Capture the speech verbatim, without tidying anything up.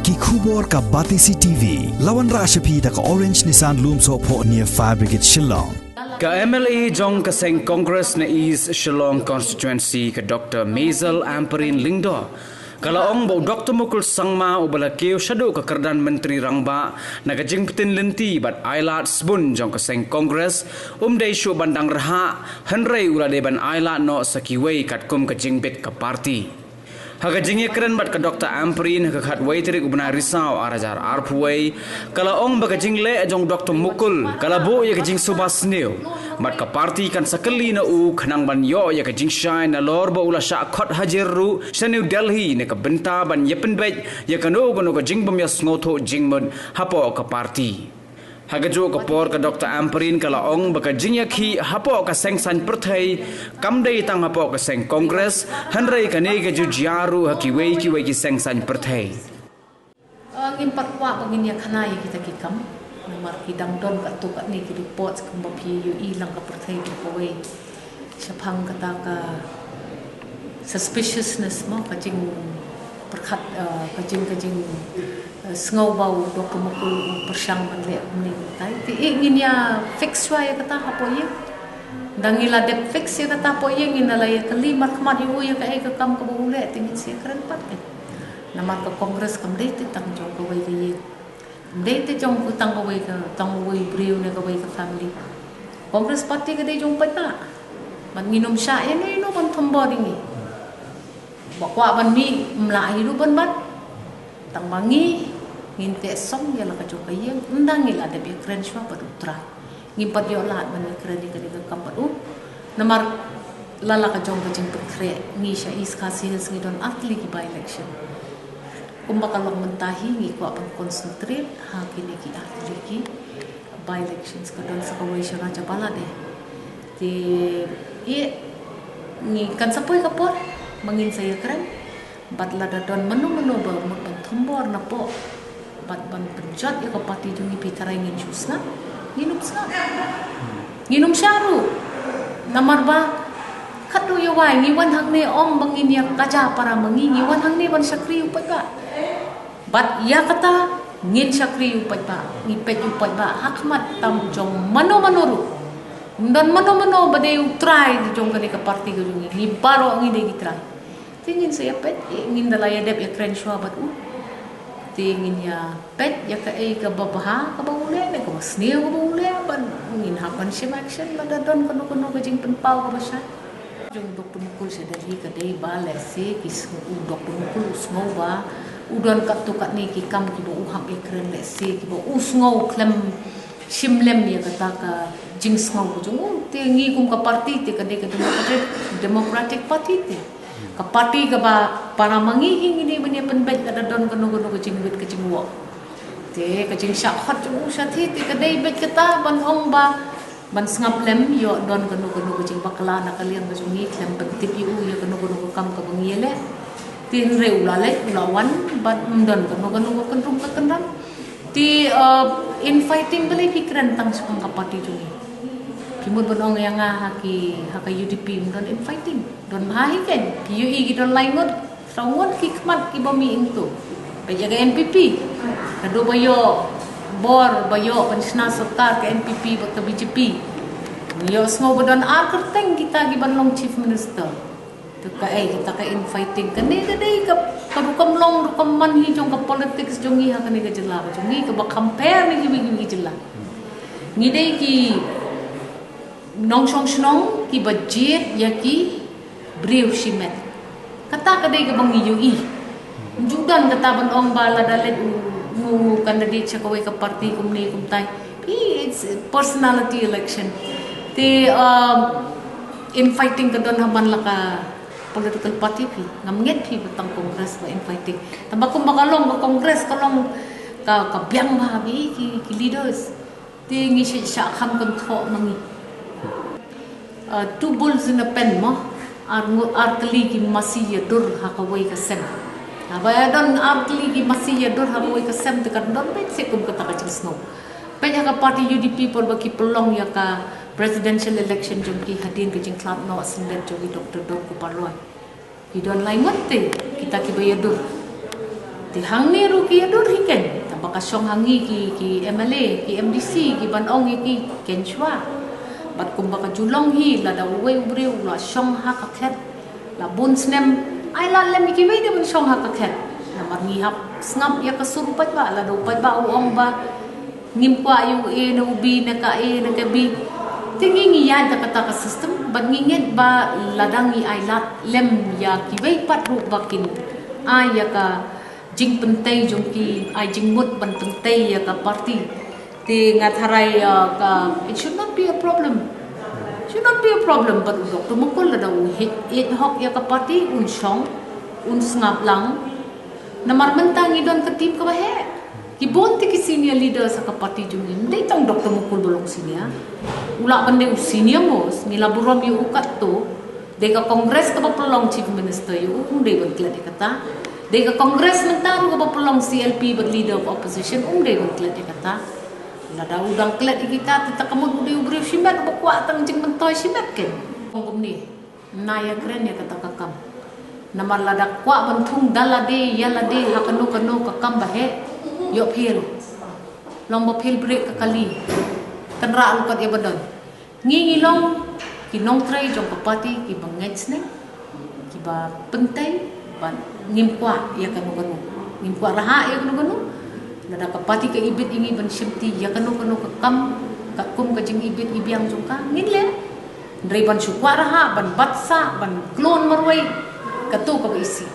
Ki khubor ka Batesi T V. La wanrah sha phi da ka Orange Nissan Lumsohphoh near Fire Brigade Shillong. Ka M L A jong ka seng Congress na East Shillong Constituency ka Doctor Maisel Ampareen Lyngdoh ka la ong ba u Doctor Mukul Sangma uba la kiew shaduh ka kyrdan Myntri Rangbah na ka jingpyntip lynti bad ailad sbun jong ka seng Congress um dei shuh ban dang rhah, hynrei u la dei ban ailad noh sa kiwei katkum ka jingbit ka party. Ha ka jingïakren bad ka Doctor Ampareen ha ka khatwei tarik u bnai Risaw ar hajar arphew wei, ka la ong ba ka jingleh jong Doctor Mukul ka la buh ïa ka jingsuba sniew bad ka party kan sa kylli na u khnang ban ïoh ïa ka jingshai nalor ba u la shah khot hajir ruh sha New Delhi na ka bynta ban ïa pynbeit ïa kano kano ka jingbym ïasngewthuh jingmut hapoh ka party. Ha kajuh ka por ka Doctor Ampareen ka la ong ba ka jingïakhih hapoh ka seng saiñ pyrthei kam dei tang hapoh ka seng Congress, hynrei kane ka ju jia ruh ha kiwei kiwei ki seng saiñ pyrthei. Ah, ngim pat kwah ba ngin ïakhana ïa kita ki kam. Namar ki dang don katto katne ki report kumba phi ïohi lang ka pyrthei ka kawei shaphang kata ka suspiciousness mo, ka jingpyrkhat, ah, ka jing, ka jing, ah, sngew ba u Doctor Mukul u pyrshang ban leh kumne kumtai. Te eh ngin ïa fix shuwa ïa kata hapoh ïing. Dang ngi la dep fix ïa kata hapoh ïing, ngin da la ïa kylli markhmat ïa u ïa kaei ka kam kaba u leh, te ngin sa ïakren pat. Namar ka Congress kam dei te tang jong kawei ka ïing. Dei te jong ka tang kawei ka, tang kawei briew ne kawei ka family. Congress party ka dei jong paidbah. Bad ngin ym shah ïano ïano ban thombor ïa ngi. Ba kwah ban mih ym lah hi ruh ban ban. Tang ba ngi ngin teh song ïa la ka jong ka ïing, ynda ngi la dep ïakren shuwa bad u trai. Ngim pat ïoh lad ban ïakren ïa kane ka kam bad u. Namar la la ka jong ka jingpynkhreh, ngi sha East Khasi Hills ngi don artylli ki by election. Kumba ka long mynta hi ngi kwah ban concentrate ha kine ki artylli ki by elections, ka don sa kawei sha Rajabala de. Te ïa ngi kan sa poi ka por ba ngin sa ïakren. Bad lada don mano mano ba mut ban thombor napoh bad ban pynjot ïa ka party jong ngi, phi tharai ngin shu sngap? Ngin ym sngap. Ngin ym shah ruh. Namar ba khatduh ïa wai ngi wan hangne, ym ba ngin ïa kaja para ma ngi, ngi wan hangne ban shakri u paidbah. Bad ïa kata ngin shakri u paidbah, ngi peit u paidbah ha khmat tam jong mano mano ruh. Ym don mano mano ba dei u trai jong kane ka party ka jong ngi. Ngi baroh ngi dei ki trai. Te ngin sa ïa peit, eh, ngin da la ïa dep ïakren shuwa bad u. Te ngin ïa peit ïa kaei kaba bha kaba u leh ne kaba sniew kaba u leh, bad ngin hap ban shim action lada don kano kano ka jingpynpaw kaba shai. Jong Doctor Mukul sha Delhi ka dei ba lehse ki sngew, u Doctor Mukul u sngew ba u don katto katne ki kam kiba u hap ïakren, lehse kiba u sngew khlem shim lem ïa kata ka jingsngew ka jong u. Te ngi kum ka party te ka dei ka Democratic, Democratic Party te. Ka party kaba para ma ngi hi ngi dei ban ïa pynbeit lada don kano kano ka jingwit ka jingwoh. Te ka jingshah khot jong u shathie te ka dei beit kata ban ong ba ban sngap lem ïoh don kano kano ka jingbakla na ka liang ka jong ngi khlem pyntip ïa u ïa kano kano ka kam kaba ngi ïaleh. Te hynrei u la leit u la wan bad ym don kano kano ka kynrum ka kynram. Te, uh, infighting balei phi kren tang shaphang ka party jong ngi? Phi mut ban ong ïa nga ha ki, ha ka U D P ym don infighting. Don bha hi kein, phi ïohi ki don lai ngut, saw ngut ki khmat kiba mih hangto. Peit ïa ka N P P. Naduh ba ïoh bor, ba ïoh ban shna sorkar ka N P P bad ka B J P. Ïohsngew ba don ar kyrteng kita kiban long chief minister. Te kaei kata ka infighting, kane ka dei ka, ka rukom long rukom man hi jong ka politics jong ngi ha kane ka jylla ka jong ngi kaba compare ne kiwei kiwei ki jylla. Ngi dei ki nongshong shnong kiba jied ïa ki briew shimet. Kata ka dei kaba ngi ïohi. Ym ju don kata ban ong ba lada leit u, u, u candidate sha kawei ka party kumne kumtai. It's personality election. Te, um, infighting ka don ha man la ka political party phi. Ngam ngeit phi ba tang Congress ba infighting. Tangba kumba ka long ka Congress ka long ka, ka biang bha bad ki, ki leaders. Te ngi shah, shah kham kynthoh ma ngi. Uh, two bulls in a pen mo, ar ngut, ar tylli ki masi ïa dur ha kawei ka sem. Haba ïa don ar tylli ki masi ïa dur ha kawei ka sem te kan don beit sha kum kata ka jingsngew. Peit ha ka party U D P por ba ki pynlong ïa ka presidential election jong ki hadien ka jingkhlad noh syndet jong i Doctor Don Kupar Roy. Ki don lai ngut te kita kiba ïa dur. Te hangne ruh ki ïa dur hi ken, tang ba ka shong ha ngi ki, ki M L A, ki M D C, ki ban ong ïa ki ken shuwa. Bad kumba ka ju long hi, lada uwei u briew u la shong ha ka khet la bun snem, ai lad lem ïa kiwei de ban shong ha ka khet. Namar ngi hap sngap ïa ka sur u paidbah, lada u paidbah u ong ba ngim kwah ïa u A na u B na ka A na ka B. Te ngi ngi ïaid da kata ka system, bad ngi ngeit ba lada ngi ai lad lem ïa kiwei pat ruh ba kin ai ïa ka jingpyntei jong ki, ai jingmut ban pyntei ïa ka party. Te nga tharai, uh, ka, it should not be a problem. Should not be a problem, bad u Doctor Mukul lada u heh, heh hok ïa ka party, un shong, un sngap lang. Namar mynta ngi don ka team kaba heh. Ki bun te ki senior leaders ha ka party jong ngi. Ym dei tang Doctor Mukul ba long senior. U lah ban dei u senior most, ngi la burom ïa u katto. Dei ka Congress kaba pynlong Chief Minister ïa u, um dei ban klet ïa kata. Dei ka Congress mynta ruh kaba pynlong C L P bad Leader of Opposition, um dei ban klet ïa kata. Lada u dang klet ïa kita, te ta ka mut u dei u briew shimet uba kwah tang jingmyntoi shimet ken. Ong kumne, na ïa kren ïa kata ka kam. Namar lada kwah ban thung da lade ïa lade ha kano kano ka kam ba heh, ïoh phel. Long ba phel brek ka kali. Kynrad ruh kat ïa ba don. Ngi ngi long ki nongtrei jong ka party kiba ngeit sneng, kiba pyntei, bad ngim kwah ïa kano kano. Ngim kwah rahak ïa kano kano. Lada ka party ka ibit ïa ngi ban shimti ïa kano kano ka kam katkum ka jingibit ibiang jong ka, ngin leh. Hynrei ban shu kwah rahak, ban bat sah, ban klon marwei, kato kaba isih.